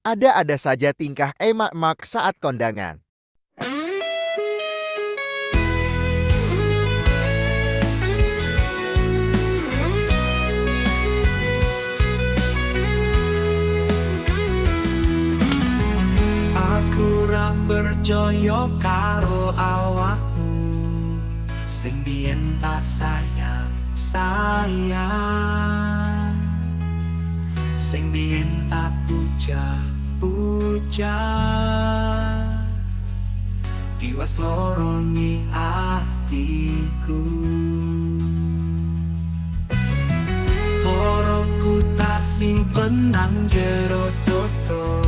Ada-ada saja tingkah emak-emak saat kondangan. Aku ra percaya karo awakmu sing biyen tak sayang sayang, sing biyen tak puja puja, tiwas loroni atiku. Loroku tak simpen nang jero dodo.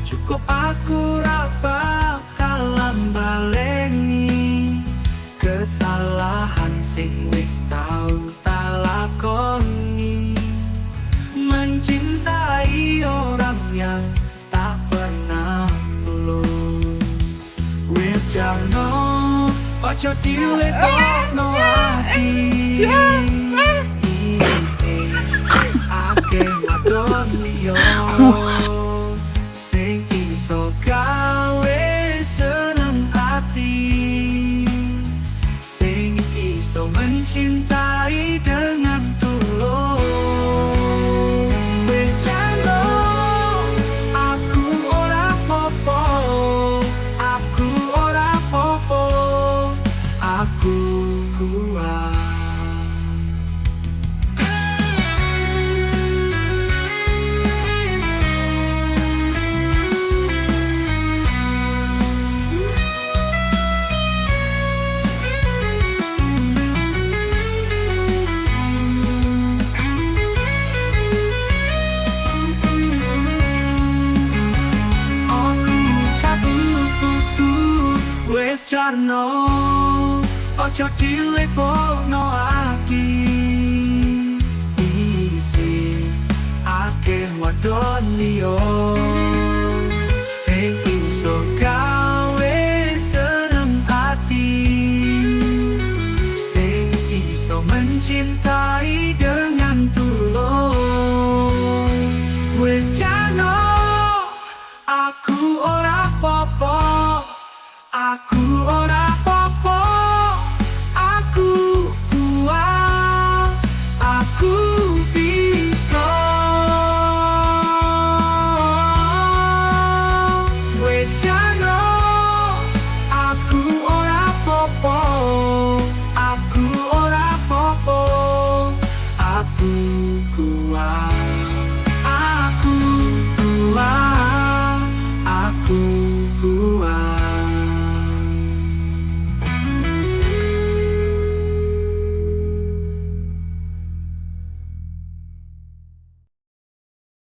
Cukup aku ra bakal baleni kesalahan sing wis tau tak lakoni, mencintai orang yang tak pernah tulus. Wis jarno, ojo dilebokno ati. Isih akeh wadon liya sing iso gawe seneng ati, sing iso mencintai dengan tulus. Wis jarno, aku ora popo, aku ora popo, aku kuat. Aku tak butuh. Wis jarno, ojo dilebokno ati. Isih akeh wadon liya sing iso gawe seneng ati, sing iso mencintai dengan tulus. Wis jarno, aku ora popo, aku